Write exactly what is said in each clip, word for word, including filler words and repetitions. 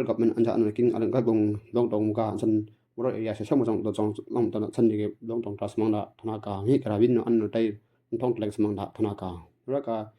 central government anja an king alek ka dong dong dong ka san moro area sa sa mo dong dong dong dong san ni dong dong tras mang da thana ka mi kara win no an no tai thong tlek mang da thana ka. Ra ka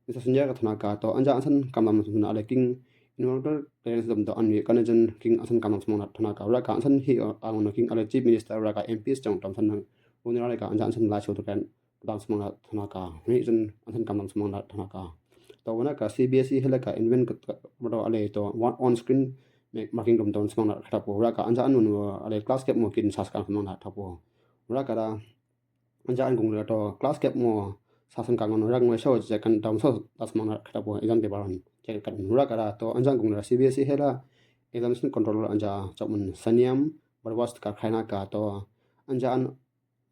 isa sunya ka thana ka to anja an san kam lam san ale king environmental clearance dom do an wi ka ne jan king an san kam lam mang da thana ka. Ra ka an san hi ang no king ale chief minister ra ka M Ps chong dom san nang. Uni ra ka anja an san la chu to kan dang smang la thana ka. Ni jan an san kam dang smang la thana ka. To wana ka C B S E hela ka invent ka ka ale to on screen marking dom dom smang la thana po. Ra ka anja an nu ale class kep mo kin sas ka smang la thana po. Ra ka da anja an gung la to class kep mo sas ka ngon ra mo so je kan dom so da smang la thana po. Exam de baron je kan ra ka da to anja an gung la C B S E hela examination control anja chok mun saniam barwas ka khaina ka to anja an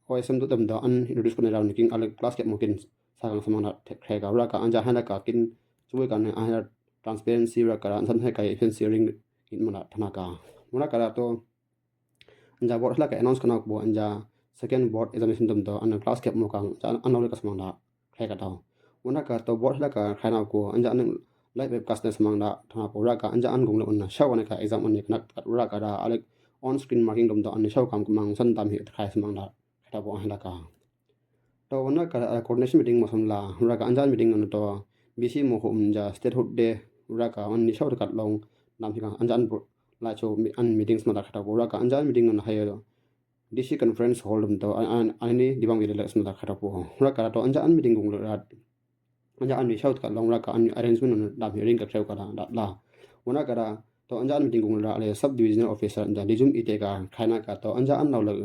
O S M dom do an introduce kone ra ni king ale class kep mo kin sa kang samang da khe ka ra ka anja hana ka kin chui ka ne anja transparency ra ka ra san he ka efficiency ring in mana thana ka. Mura ka ra to anja board hla ka announce kana bo anja second board examination dom do an class kep mo kang anja an ka samang da khe ka tao. Mura ka to board hla ka khana ko anja an live webcast ne samang da thana po ra ka anja an gung le un show ne ka exam ne kana ra ka ra ale on screen marking dom do an show kam mang san dam hi khai samang da khata bo an la ka. To wana ka coordination meeting mo som la ra ka anja meeting no to busy mo hum ja statehood day ra ka an ni show kat long dam hi ka anja an la cho an meeting sma da khata bo ra ka anja meeting no hayo D C conference hall dum to an an ni dibang wi le sma da khata bo ra ka to anja an meeting gung ra anja an mi show ka long ra ka an arrangement no dam hi ring ka show ka da la. Wana ka da to anja an meeting gung ra le sub divisional officer da dijum ite ka khaina ka to anja an lo le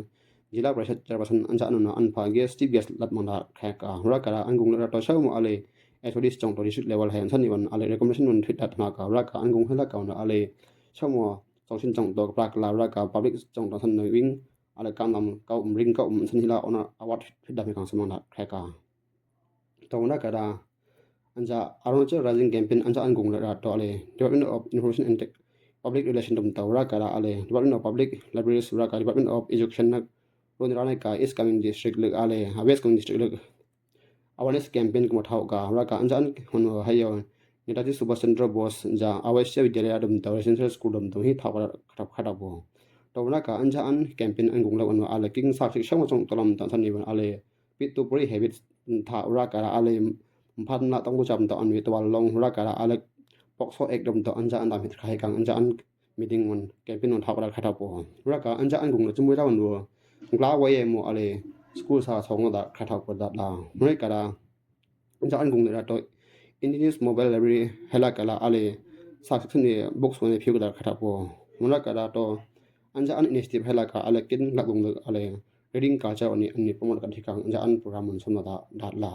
jila parishad chairperson anja an no an pha guest chief guest lat mang da khai ka ra ka da an gung ra to show mo ale S O Ds chong to district level hai an san ni wan ale recommendation no thit da thana ka ra ka an gung hela ka no ale show mo song shin chong to ka pra ka la ra ka public chong to san no wing ale kam dam ka um ring ka um san hila ona award thit da mi kang samang da khai ka. To na ka da anja Arunachal Rising Campaign anja an gung ra to ale Department of Information and Tech-, Public Relation dum to ra ka da ale Department of Public Libraries ra ka Department of Education na ron ra ka East Kameng District le ale West Kameng District le awareness campaign kamo thao ka ra ka anja an hono hayo Netaji Subhash Chandra Bose ja Aveshya Vidyalaya dum to residential school dum to hi thao ka khata bo. To na ka anja an campaign an gung le hono ale king sak sik shang chong to lam ta san ni ale Pit to Prey habit tha ra ka ra ale phan la tong cham to an wi to long ra ka ra ale POCSO Act dom to anja an dam hit khai kang anja an meeting wan campaign wan thak ra khata po. Ra ka anja an gung la chum ra wan wo ngla wa ye mo ale school sa song da khata po da la. Mure ka ra anja an gung ra to Indigenous Mobile Library hela ka la ale sa section ni books wan phiu da khata po. Mura ka ra to anja an initiative hela ka ale kin la gung ale reading culture ani ani promote ka thikang anja an program on sona da da la.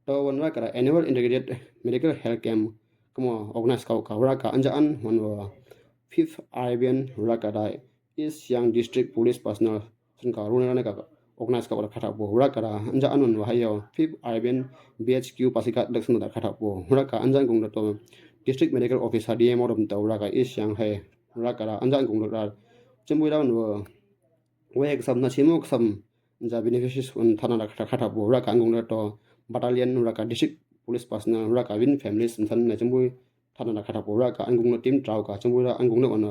To wan ra ka ra annual integrated medical health camp kamo organize kau ka ra ka anja an wan wa fifth Arabian ra ka ra East Siang District Police Personnel san ka runa ka organize kau ra khata po ra ka ra anja an wan wa hayo fifth Arabian B H Q Pasighat lek san da khata po ra ka anja gung da to District Medical Officer D M O dom to ra ka East Siang hai ra ka ra anja an gung da ra chambui ra wan wa wek sam na simo sam ja beneficiaries un thana da khata khata po ra ka an gung da to battalion ra ka district police personnel ra ka win families san na chambui thana da khata po ra ka an gung da team trao ka chambui ra an gung da wan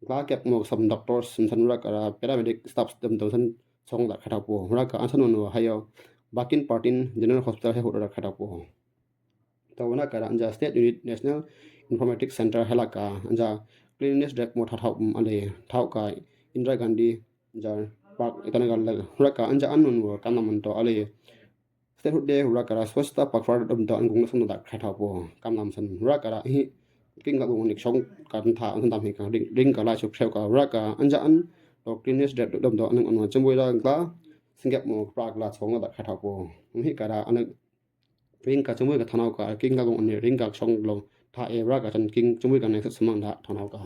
la kep mo sam doctors san ra ka paramedic staffs dum dum san song da khata po ra ka an san no hayo Bakin Partin General Hospital he hu da khata po. To wana ka ra anja State Unit National Informatics Center hela ka anja cleanliness drive mo thao um ale thao ka Indira Gandhi ja park Itanagar la ra ka anja an nun wa kam nam to ale State Hood Day ra ka ra Swachhata Pakhwada dom to an gung sum da khata po kam nam san ra ka ra hi king ka gung nik shong ka tha an dam hi ka ring ka la chuk ka ra ka anja an to cleanliness drive dom to an an chum ra ka singap mo pra la chong da khata po hi ka ra an ring ka chum ka thanau ka king ka gung ni ring ka shong long tha e wrak ka chan king chumui ka next sumang da thonau ka.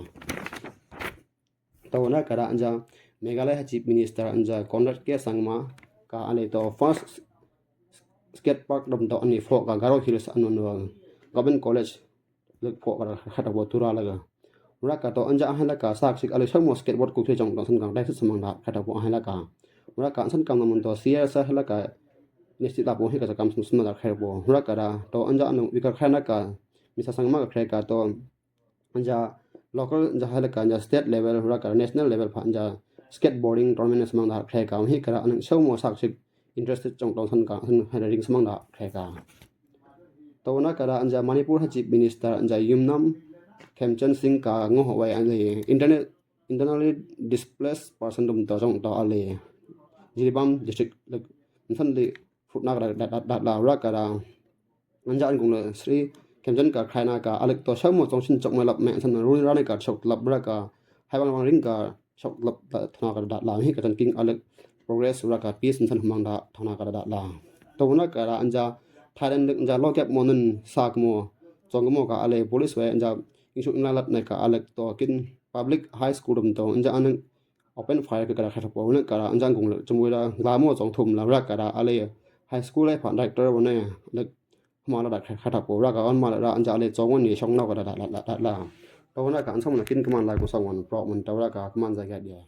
Tau na ka da anja Meghalaya Chief Minister anja Conrad K Sangma ka ale to first skate park dom to ani fo ka Garo Hills anu no Government College lek fo ka khat abo tura laga. Wrak ka to anja ahe laka sak sik ale shamo skateboard kuk se jong to san ka dai sumang da khat abo ahe laka. Wrak ka san kam namun to siya sa laka nesti da po hi ka kam sumang da khat abo. Wrak ka da to anja anu wika khat na ka misa Sangma ka khat ka to anja local anja halaka anja state level wrak ka national level pha anja skateboarding tournament sumang da khat ka hi ka da anu shamo sak sik interested jong to san ka san ring sumang da khat ka. Tau na ka da anja Manipur ha Chief Minister anja Yumnam Khemchand Singh ka ngo ho wai anja internet internally displaced person dum to jong to ale Jiribam district lek san li fut na ka da da da la wrak ka da anja an kung le Sri Khemchand ka khai na ka alek to shamo jong shin jong ma lap me san ru ra ne ka shok lap wrak ka hai bang bang ring ka shok lap da thana ka da la hi ka chan king alek progress wrak ka peace san humang da thana ka da la. Tau na ka da anja Thailand lek anja lo kep mo nun sak mo jong mo ka ale police wai anja ing shuk ing la lat ne ka alek to kin public high school dum to anja an open fire ka da khat po ne ka da anja kung le chumui da gla mo jong thum la wrak ka da ale high school ai pha director wai ne lek hma la da khat po wrak ka on ma la da anja ale jong ni shong no ka da da la da la. Tau na ka an song na kin kaman la ku song wan pro mun tau wrak ka kaman za ka dia.